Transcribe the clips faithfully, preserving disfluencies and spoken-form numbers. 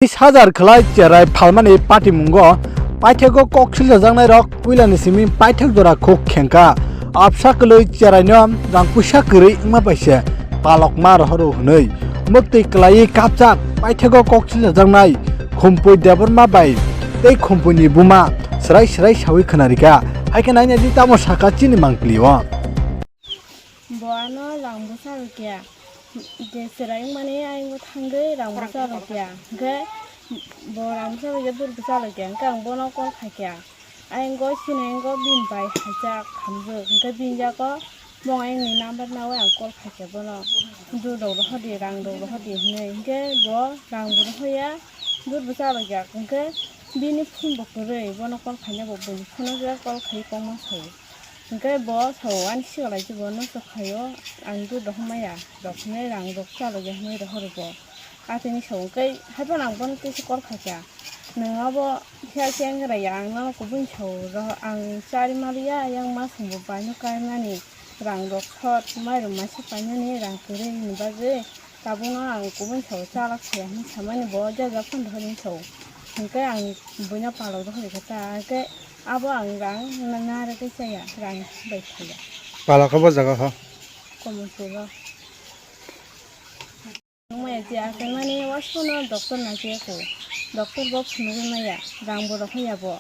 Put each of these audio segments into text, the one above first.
Tris hajar khwlai cherai phalmani patimungo paithakgo kok silchajaknairok puilani simi paithak jora khuk khengkha. Absa kwlwi cheraino rang puisa kwrwi wngma bai se palokma rohoro hwnwi muktwi kwlaiwi kapchak paithakgo kok silchajaknai Khumpui Debbarma bai tei Khumpuini buma swrai swrai saui khwnarikha. Hai khe naina di tamo sakha chini mangpili o. Bo ano rang bwsa rwkya. Je chwrai wngmani ayang o thangwi rang bwsa rwkya. Hwnkhe bo rang bwsa rwkya, bur bwsa rwkya. Hwnkhe ang bono call khaikha. Ayang o sini ayang o bini bai haijak hamjwk. Hwnkhe bini yago bo ayang ni number naui ang call khaikha bono. Dudok rohordi, rang dok rohordi hwnwi. Hwnkhe bo rang bo rohorya, bur bwsa rwkya. Hwnkhe bini phone bo kwrwi, bono call khaina bo buini phone o je call khai kongma sao. Hwnkhe bo sao ani sigalai se bo nosto khaio, ang dudok maya rok hwnwi rang rok chalokya hwnwi rohoro bo. Atini sao hwnkhe haiphano ang bono tisa call khaikha. Nwng abo phiya khe wngrai ya, ang nono kubui sao, ang chari maliya, yang masongbo baino kaimani rang rok sot, mairum maisa painani rang kwrwi ni bagwi. Tabukno ang kubun sao chalak saya hwnwi samani bo jaga phano rohorwi sao. Hwnkhe ang buino palok rohorwi kha ta, hwnkhe abo ang rang na-, narwgwi chaya, rang bai khaiya. Palok khe bo jaga ho? Komolpuro. Nungmaya je achaimani wasukno doctor naikhe ko. Doctor bo phunugwi maya, rang bo rohorya bo.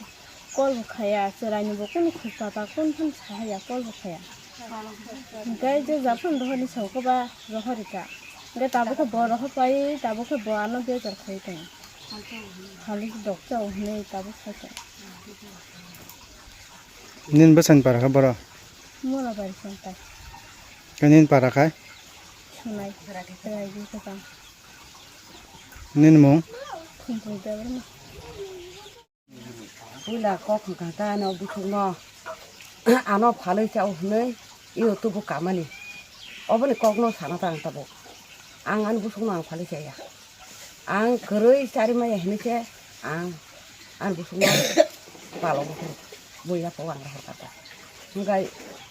Call bo khaya, chwraini bo kunu khuk pata, kunu phano sahaya, call bo khaya. Hwnkhe je japhano rohorni sao khe ba rohorika. Hwnkhe tabuk khe bo rohor pai, tabuk khe bo ano bejal khai tongo. Khali dokcha o hwnwi tabuk sai tongo. Nini bwsani para kha boro? Mola bari song tai. Khe nini para khai? Sunai. Raigi kwchang. Nini mung? Khumpui Debbarma. Puila kok hwnkha khe ano buchukno ano phalwi chao hwnwi eo tubu kamani. Oboni kokno sana ta ang tabuk. Ang ani buchukno ang phalwi chaya. Ang kwrwi chari maya hinwi khe ang ani buchukno palok buya po ang rohor kha ta. Hwnkhe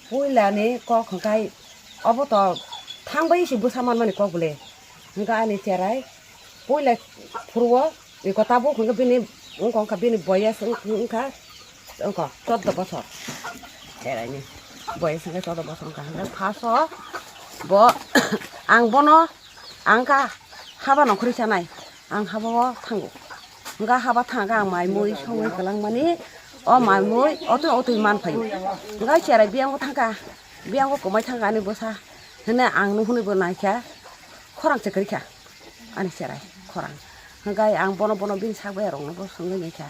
puilani kok hwnkhe obo to thangbai se bwsa manmani kok bwle. Hwnkhe ani cherai puila phuru o Iko tabuk hwnkhe bini wngkha, wngkha bini boyes wng-, wngkha, wngkha choddo bosor. Cheraini boyes wngkha choddo bosor wngkha. Hwnkhe first o bo ang bono ang kha haba nongkhorwi sanai, ang haba o thango. Wngkha haba thangkha ang mai mui songwi kwlangmani, o mai mui otwi otwi man phaio. Wngkha cherai biyango thangkha, biyango kwmai thangkha ani bwsa hwnwi ang nuhunwi bo naikha, khorang se kwrwikha. Ani cherai khorang. Hwnkhe ang bono bono bini sak bai rokno bo swngwi naikha.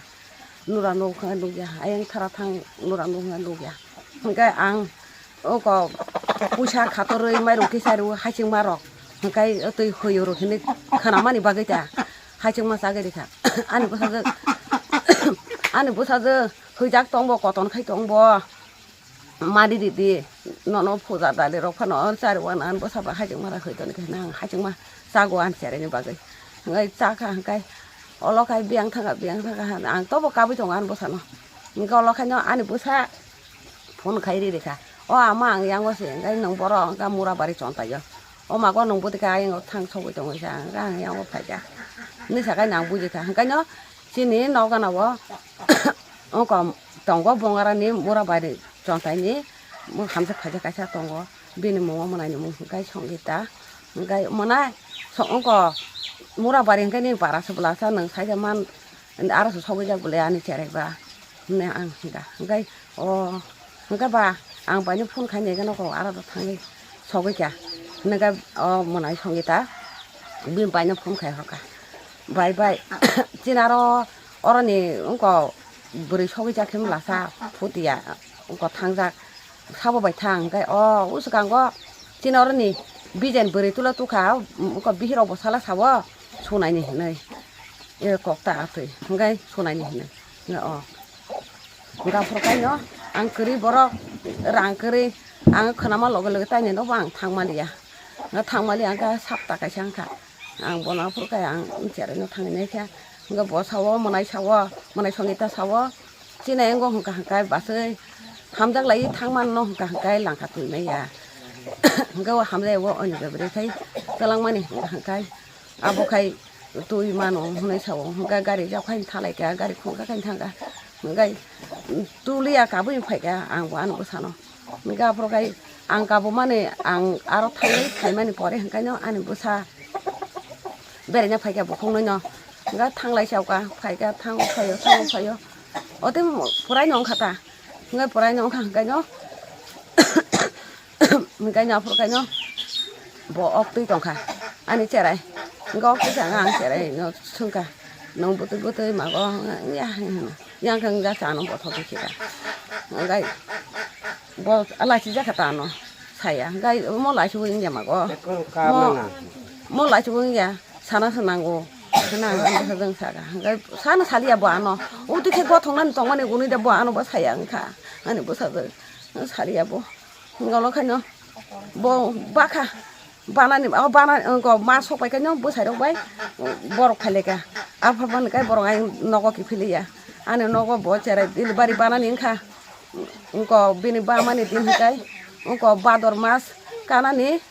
Nura nuk hwnwi nukya, ayang thara thang nura nuk hwnwi nukya. Hwnkhe ang oko puisa khatorwi mairum kisa rw hachingma rok. Hwnkhe twi hwi rw hwnwi khwnamani bagwi ta hachingma chagwi rikha. Ani bwsajwk ani bwsajwk hwijak tongbo koton khai tongbo. Mari ridi, nono puja dali rok phano chari wan an bwsa ba hachingma ra hoi toni khe nang hachingma chago an cherai ni bagwi. Hwnkhai chakha hwnkhai olo khai biyang thangkha, biyang thangkha hwnwi ang tobo kabui tongo ani bwsano. Hwnkhai olo khai no ani bwsa phone khai ri rikha. O ama ang yango se hwnkhai nwng boro wngkha mura bari chontai o. O mago nwng bwtwi khe ayang thang sogwi tongwi kha hwnkhai ang yango phaikha. Hwnwi sakhai nang bujikha. Hwnkhai no chini nokgana o Wngkha tongo Bongarani Murabari chontaini hamjak phaijak kaisa tongo. Bini mungo mwnaini mung hwnkhe Songita. Hwnkhe mwnai wngkha Murabari hwnkhe nini para se bwlasa nwng saida man aro se sogwijak bwle ani cherai ba hwnwi ang hwnkha. Hwnkhe o hwnkhe ba ang baino phone khainai khe nokho aro thangwi sogwi kha hwnkhe o mwnai Songita bini baino phone khai horkha. Bai bai chini aro oroni wngkha bwrwi sogwi jak khe mlasa phutia wngkha thangjak sabo bai thang hwnkhe o uskango chini oroni bijen bwrwi tula tukha wngkha bihirok bo sala sabo sunaini hinwi kok ta atwi hwnkhe sunaini hinwi o. Hwnkha phuru kaino ang kwrwi borok rang kwrwi ang khwnama loge loge taini nobo ang thangma liya. Hwnkha thangma liya hwnkha sapta kaisa wngkha. Ang bono aphuru khe ang cherai no thangwi naikha. Hwnkha bo sao mwnai sao mwnai Songita sao chini ayang o hwnkha hwnkha baswi hamjak lai thangma no hwnkha hwnkha langkha twi maya. Hwnkha o hamjak o ani bebri khai kwlangmani hwnkha hwnkha abo khai twi mano hwnwi sao. Hwnkhe gari jak khai thalaikha, gari khungkha khai thangkha. Hwnkhe tuliya kabui phaikha, ang bo ano bwsano. Hwnkhe aphuru khai ang kabumani, ang aro thanglai phaimani pore hwnkhe no ani bwsa beraina phaikha bukhuknwi no. Hwnkhe thanglai saokha, phaikha, thango phaio, thango phaio. Ote purai no wngkha ta. Hwnkhe purai no wngkha hwnkhe no. Hwnkhe no aphuru khai no bo ok twi tongkha ani cherai. Hwnkhe ok twi thangkha ang cherai no swngkha. Nwng bwtwi bwtwi mago ya hwnwi hwnwi. Yang khe wngya chano bothok twi khika. Hwnkhe bo lachi jakha ta ano saya. Hwnkhe mo lachi wngya mago. Mo, mo lachi wngya. Sana se nango. Sana ang bwsa jwng saka. Hwnkhe sana saliya bo ano. Uti khe gothok nani tongmani gunui de bo ano bo saya wngkha. Ani bwsa jwng saliya bo. Hwnkhe ulo khaino bo bakha. Banani, o bana, wngko ma sok pai khaino bwsai rok bai borok phai laikha. Aphuru bani kai borok ai nogo kiphiliya. Ani nogo bo cherai delivery banani wngkha. Wngko bini bamani din hikai. Wngko bador mas kanani.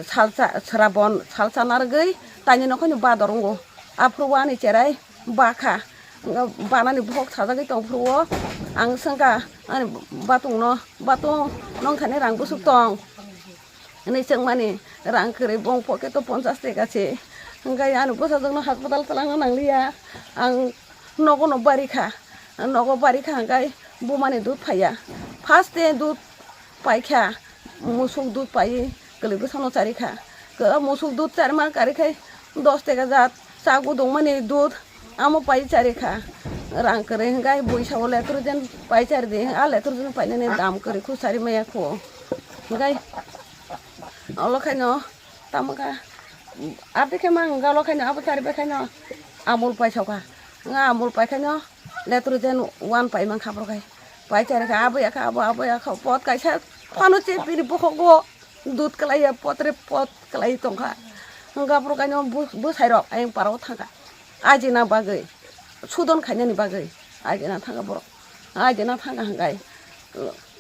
Salsa, srabon salsa narwgwi taini nokhorni bador wngo. Aphuru o ani cherai bakha. Banani bokhok sajagwi tongphuru o ang swngkha ani batungno, "Batung, nong thani rang bwswk tong?" Hwnwi swngmani, rang kwrwi bong pocket o ponchas taka se. Hwnkhe ani bwsajwkno haspatal twlangna nangliya. Ang nogo no barikha, nogo barikha hwnkhe bumani dud phaiya. First day dud paikha, musuk dud paiwi kwlwi bwsano charikha. Musuk dud charima karikhai dos taka jat, cha gudungmani dud amo pai charikha. Rang kwrwi hwnkhe buisao letrogen pai charidi, a letrogen painani dam kwrwi khu chari maya khu. Hwnkhe olo khaino tamo kha, abdi khe mang galo khaino abo chari bai khaino amul pai sokha. Nga amul pai khaino letrogen one pai mankha borok hai. Pai chari kha abo yakha abo, abo yakha pot kaisa phano che bini bokhogo dud kwlaiya potre pot kwlai tongkha. Hwnkha borok kaino bwsai rok ayang parao thangkha. Ajina bagwi, sudon khainani bagwi ajina thangkha borok. Ajina thangkha hwnkhe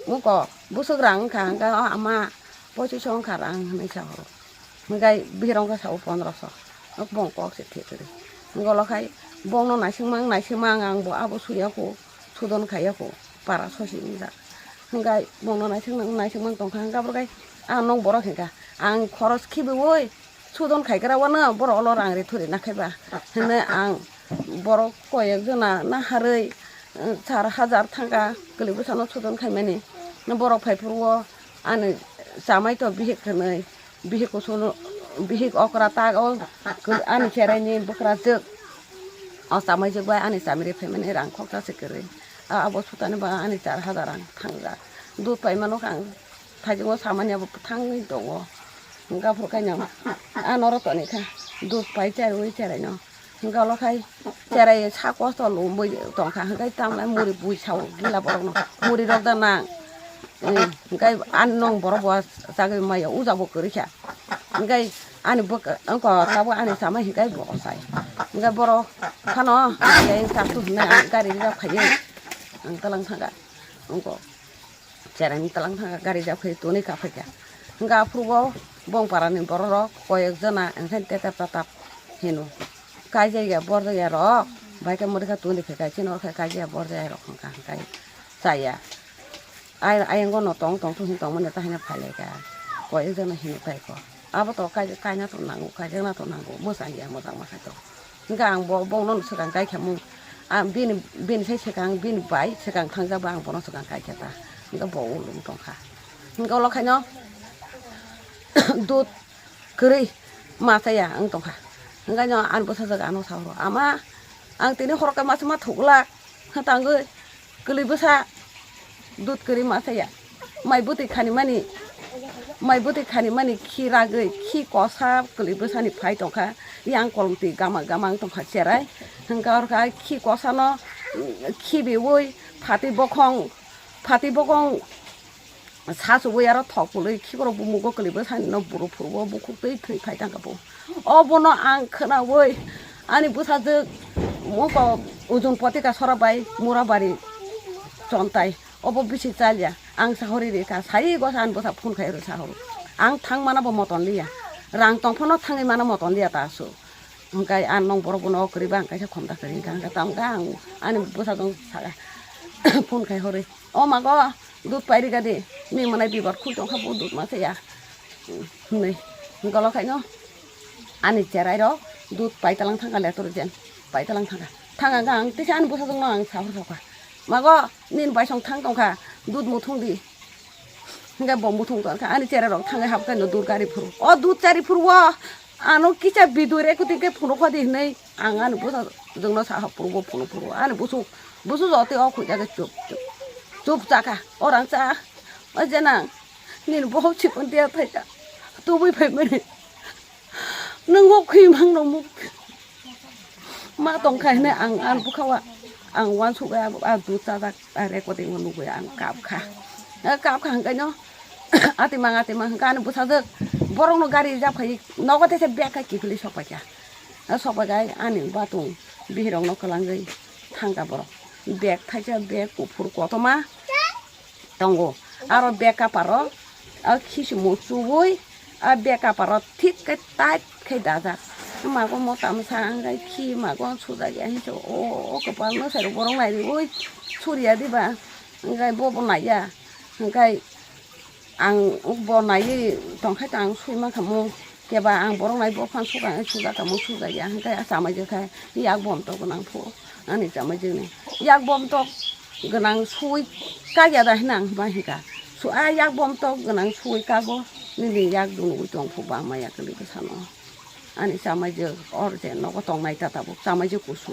muko bwswk rang wngkha hwnkhe o ama pochiso wngkha rang hwnwi sa horo. Hwnkhe bihirong khe sao pondroso. Bong kok se thik kwrwi. Hwnkhe ulo khai bongno naisingmang naisingmang ang bo abo suya kho. Sudon khaiya kho para sosi wngjak. Hwnkhe bongno naising naisingmang tongkha hwnkhe aborok khai ang nong borok hinkha ang khoros khibiwi sudon khaigra wano borok olo rang ri thuri nakhaiba hwnwi ang borok koyek jona naharwi sar hajar thangkha kwlwi bwsano sudon khaimani borok phaiphuru o ani chamai to bihik hwnwi. Bihik kuchuk, bihik okra tak o ani cheraini bwkrajwk. O chamaijwk bai ani chamiri phaimani rang khoksa se kwrwi. A abo sutani ba ani char hajar rang thangjak. Dud paimano khe ang thaijakno samani abo thangwi tongo. Hwnkhe aphuru khaino a norok tonikha dud pai chariwi cheraino. Hwnkhe ulo khai cherai sa kosto lomwi tongkha, hwnkhe tamlai muri bui sao gila borokno, muri rok da nang. Hwnkhe ani nong borok bo chagwi maya uja bo kwrwikha. Hwnkhe ani bwk-, wngkha tabuk ani chamai hwnkhe bo ochai. Hwnkhe borok phano, hwnkhe chaktu hwnwi ang gari reserve khaiwi ang twlang thangkha. Wngkha. Chereng tlang thangkha gari jak phai tonwi kaphai kha. Hwnkha aphuru bo bongpara ni borok rok koyek jona enkhai tetep tatap hino. Kaijak ya borjak ya rok bai khe mwrwkha tonwi phai kha chini oro khe kaijak ya borjak ya rok hwnkha hwnkhe chaya. Ai ayang no tong tong thung hin tong mani ta hino phai lai kha koyek jona hino phai kho. Abo to kaijak kaina to nango kaijak na to nango mwchang ya mwchang ma khai to. Hwnkhe ang bo bongno swkang kai kha mung. Ang bini, bini sai swkang, bini bai swkang thangjak ba ang bono swkang kai kha ta. Hwnkhe bo ulung tong kha. Hwnkhe ulo khaino dud kwrwi ma chaya wng tong kha. Hwnkhe no ani bwsajwk ano sa horo, "Ama, ang tini horo khe masa ma thuklak." Hwtangwi kwlwi bwsa dud kwrwi ma saya. Mai bwtwi khanimani, mai bwtwi khanimani khi ragwi, khi kosa kwlwi bwsani phai tongkha. Yang kolomtwi gama gama wng tongkha cherai. Hwnkha orkha khi kosano, mm, khibiwi phatwi bokhong, phatwi bokhong Sa chubui aro thok pului khikrok bumugo kwlwi bwsani no buru phurugo bukhuk twi thwi phai tangkha bo. Obono ang khwnaui ani bwsajwk muko Ujun Potika sora bai Murabari Chontai obo bisi chalya ang sahori rikha sai go sa ani bwsa phone khai rw sahoro ang thang mana bo moton liya rang tong phano thangwi mana moton liya ta aswk. Hwnkhe ang nong borok bono o kwrwi ba ang kaisa khomda kwrwi hwnkha, hwnkhe tamo khe ang ani bwsajwk saka phone khai horwi, "O mago, dud pai rwgadi, ni mwnai bibar khwi tongkha, bo dud ma chaya," hwnwi. Hwnkhe ulo khaino ani cherai rok dud pai talang thangkha, letor jen pai talang thangkha. Thangkha hwnkhe ang teisa ani bwsajwkno ang sahor sokha, "Mago, nini baisong thang tongkha, dud muthung di." Hwnkhe bo muthung tongkha, ani cherai rok thangwi hapkha no dud gari phuru. O dud chari phuru o ano kisa bidui rekuti khe phunukha di hwnwi ang ani bwsajwkno saha phuru bo phunuk phuru. Ani bwswk, bwswk jotwi o khuijagwi chup chup, chup chakha. Orang cha, o jenang nini bohok chikon tiya thaika tubui phaimani. Nwng bo khwi mang rok muk ma tong kha hwnwi ang, ang bwkha o ang uansuk a dud chajak a recording o nugwi ang kap kha. A kap kha hwnkhe no atimang atimang hwnkhe ani bwsajwk borok no gari rijak phai nogo teisa bag khai kiphilwi sok paikha. A sok paikhai ani batung bihirok no kwlangwi thangkha borok. Bag thaisa bag kuphur kotorma tongo. Aro bag kaparo, a khisimung chubui, a bag kaparo thik khe tight khe dajak. Mago mota mwsa hwnkhe khi mago sujak ya hinwi o, o kwpal mwsai rok borok nai rwi suriya diba, hwnkhe bo bo naiya, hwnkhe ang bo naiwi tongkhe to ang sui mankha mo. Keba ang borok nai bo phan sukha, sujak tamo sujak ya, hwnkhe a chamai je khai yak bom tok gwnang phu ani chamai je ni yak bom tok gwnang sui kak ya da hwnwi ang ma hwnkha. Su a yak bom tok gwnang sui kago nini yak dunugwi tong phu ba ma ya kwlwi bwsano ani chamai je or je nogo tong nai ta tabuk chamai je kusu.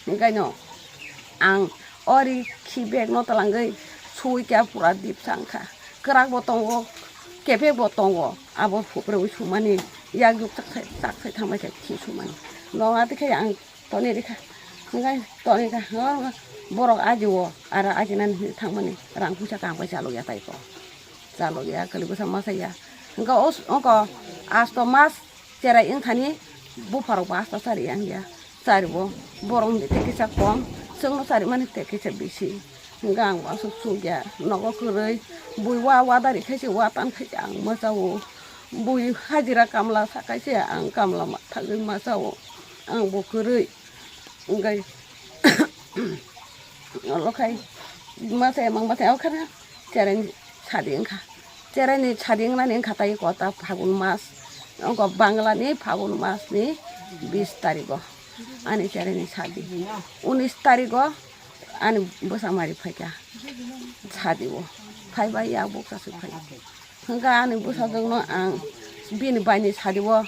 Hwnkhe no ang ori khi bag no twlangwi sui khe pura dip chang kha. Kwrak bo tongo, kebek bo tongo. Abo huprwi sumani yak juk chak sai, chak sai thangbai khe khi sumani. Nong ati khe ang toni rikha. Hwnkhe toni kha, borok ajio, aro ajinani hinwi thangmani rang puisa kaham khe chalok ya tai ko. Chalok ya kwlwi bwsa masa ya. Hwnkhe o, ongko asto mas cherai wngthani bupharok bo asta chari yang ya. Chari bo borok ni tei kisa kom, chwngno chari mani tei kisa bisi. Hwnkhe ang uansuk chuk ya, nogo kwrwi bui wa wa dari khaise wa tan khaise ang masa o. Bui hajira kamla sa khaise ang kamla ma thagwi masa o. Ang bo kwrwi wngkhe olo khai masa emang masa o khana. Cherai ni sadi wngkha. Cherai ni sadi wngnani wngkha tai kota Phagun mas. Ongko Bangla ni Phagun mas ni bis tarigo ani cherai ni sadi. Unis tarigo ani bwsa mari phaikha sadi o. Phaibai yak bukcha se phai. Hwnkhe ani bwsajwkno ang bini baini sadi o,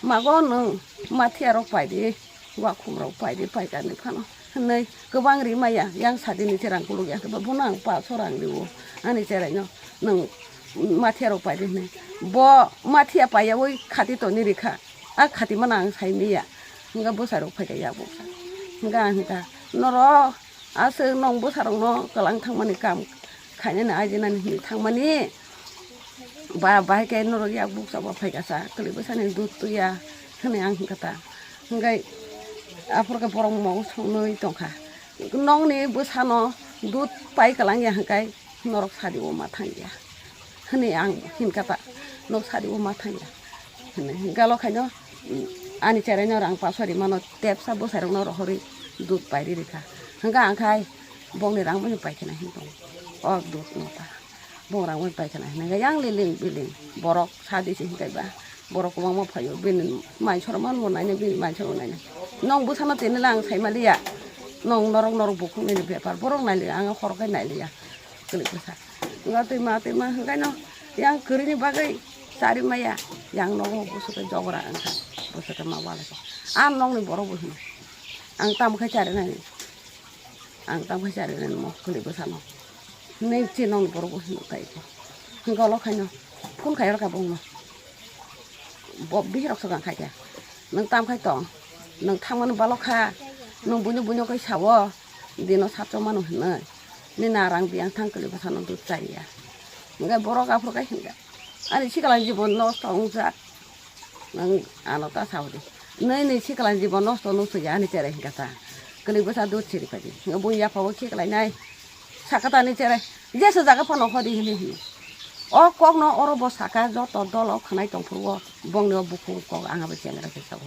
"Mago nwng mathiya rok pai di." Wakhum rok pai di pai kani phano hinwi kwbang ri maya yang sadi ni cherang kuluk ya khe bono ang paso rang rio ani cherai no nwng mathiya rok pai di hinwi bo mathiya pai yawi khati toni rikha a khati mano ang sai miya hwnkhe bwsai rok phai kha yago hwnkhe ang hwnkha norok aswk nwng bwsa rok no kwlang thangmani kam khainani ajinani hinwi thangmani. Ba bahai khe norok yak bukcha bo phai kha sa kwlwi bwsani dud tuya hwnwi ang hwnkha ta. Hwnkhe aphuru khe borok mokol songnwi tongkha. Nokni bwsano dud pai kwlangya hwnkhe norok sadi o ma thangya hwnwi ang hinkha ta. Nok sadi o ma thangya hwnwi hwnkhe alo khaino ani cheraino rang paso rimano tepsa bwsairokno rohorwi dud pairi rikha. Hwnkhe ang khai bongni rang bai paikhe na hin tongo o dud no ta. Bong rang bai paikha na hinwi yang liling biling borok sadi se hinkai ba borok kwbangma phaio bini mansorok mano bo naina bini mansorok naina nong bwsano tini lang sai maliya nong norok norok bukhuk nini bepar borok nailiya ang khorok khai nailiya kwlwi bwsa nga twi ma twi ma hinkaino yang kwrwini bagwi chari maya yang nogo bwswk khe jogra wngkha bwswk khe ma ualai kha a nongni borok bo hino ang tamo khe chari nani. Ang tamo khaisa rinani mo kwlwi bwsano. Nini chinokni borok bo hinwi taibo. Hwnkhe ulo khaino phone khai rwkha bongno. Bo bihirok swkang khaikha. Nwng tam khai tong. Nwng thangmani balok kha. Nwng buino buino khe sao. Dino satro mano hinwi. Nini a rang biyang thang kwlwi bwsano dud chariya. Hwnkhe borok aphuru khe hinkha. Ani sikla jibon nosto wngjak. Nwng ano ta sao di. Nini sikla jibon nosto no swiya ani cherai hinkha ta. Kwlwi bwsa dud siri phaidi. Nwng bui yapha o khiklai nai. Saka ta ani cherai. Jesa jaga phano hodi hini hini. O kok no oro bo saka joto dol o khanai tong phuru o. Bongni o bukhuk kok ang abo chengra khe sao.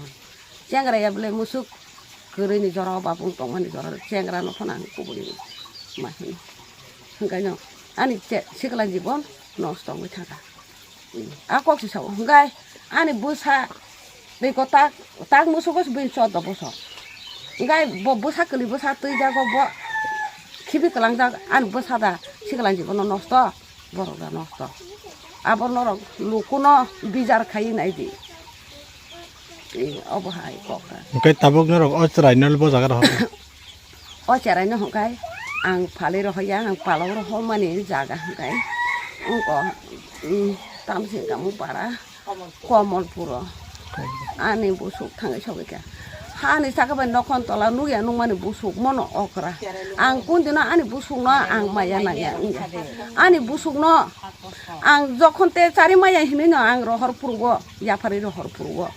Chengra ya bole musuk kwrwini jora, o bapung tongmani jora, chengra no phano ang kubui ma hino. Hwnkhe no ani che-, sikla jibon nosto wngwi thangkha. A kok si sao, hwnkhe ani bwsa tei ko tak, tak musugo si buini chordo bosor. Hwnkhe bo bwsa kwlwi bwsa twi jago bo khibi kwlangjak ani bwsa da sikla jibono nosto. Borok da nosto. Abo norok lukuno bijar khai nai di. Ee, obo hai kok kha. Hwnkhe tabuk norok o chwraino bo jaga rohor? O chwraino hwnkhe ang phalwi rohorya, ang palok rohormani jaga hwnkhe wngkha, mm, Tamsing Kamung para. Komolpuro. Ani busuk thangwi sogwi kha. Hani saka bai nokhon tola nukya nukmani busuk mono okra. Ang kundino ani busukno ang maya nangya wngya. Ani busukno ang jokhon te chari maya hinwi no ang rohor phurugo, yapharwi rohor phurugo.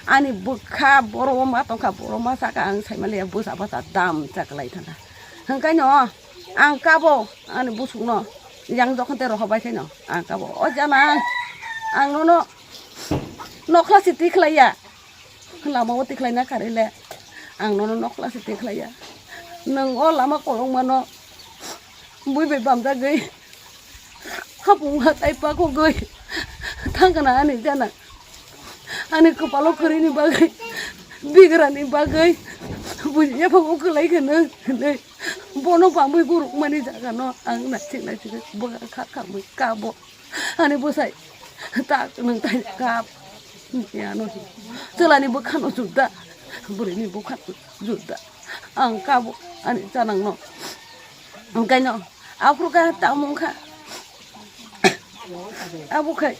Ani bwkha boro o ma tongkha, boro ma saka ang saimaliya bwsa bwsa dam chaklai thangkha. Hwnkhaino ang kabo ani busukno yang jokhon te rohor bai khaino ang kabo. O jana ang nono Nokhla si tikhlaiya. Lama o tikhlaina karwi le. Ang nono nokhla si tikhlaiya. Nwng o lama kolongmano bui bai bamjagwi hapung hatai pakugwi thangkana ani jana. Ani kwpalo kwrwini bagwi, bigrani bagwi buji yaphago kwlai khe nwng hinwi bono bamwi gurukmani jagano ang naisik naisik bwkha kha khamwi kabo. Ani bwsai tak nwng tai kap. Ano chwlani bwkhano juda, bwrwini bwkhano juda. Ang kabo ani chanangno. Hwnkhaino aphuru kha tamo wngkha. Abo khai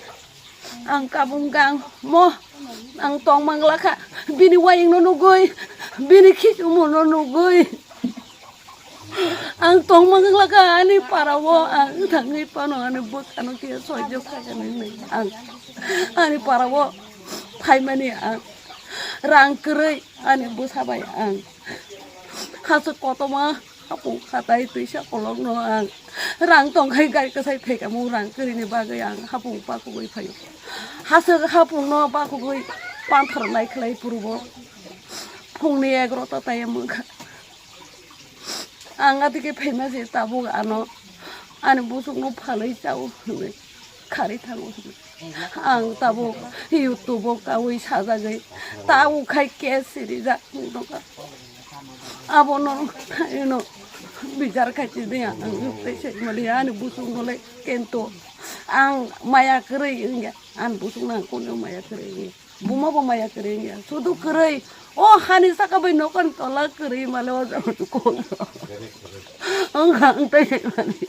ang kabo wngkha ang mo ang tong mangla kha. Bini wayungno nugwi, bini khichumuno nugwi. Ang tongma wngla kha ani para o, ang thangwi phano ani bwkhano khe soijo kha khe nini ang ani para o phaimani ang rang kwrwi ani bwsa bai ang hachwk kotorma hapung khatai twisa kolokno ang rang tongkhai gari kwchai phaikha mung rang kwrwini bagwi ang hapung pakugwi phaio. Hachwk hapungno pakugwi panthor naikhlai phurubo phungni egarota tai wngkha. Ang atike phaima se tabuk ano ani busukno phalwi chao hinwi kharwi thango hinwi. Ang tabuk YouTube-o kaui sajagwi tabuk khai case sirijak wng tongkha. Abono ino bichar khai tini ang tei se mali ani busukno le kento ang maya kwrwi wngya ani busukno ang kunu maya kwrwi wngya. Buma bo maya kwrwi wngya. Sudu kwrwi. O hani saka bai nokhon tola kwrwi male o jaga kok. Ang ang tai mani.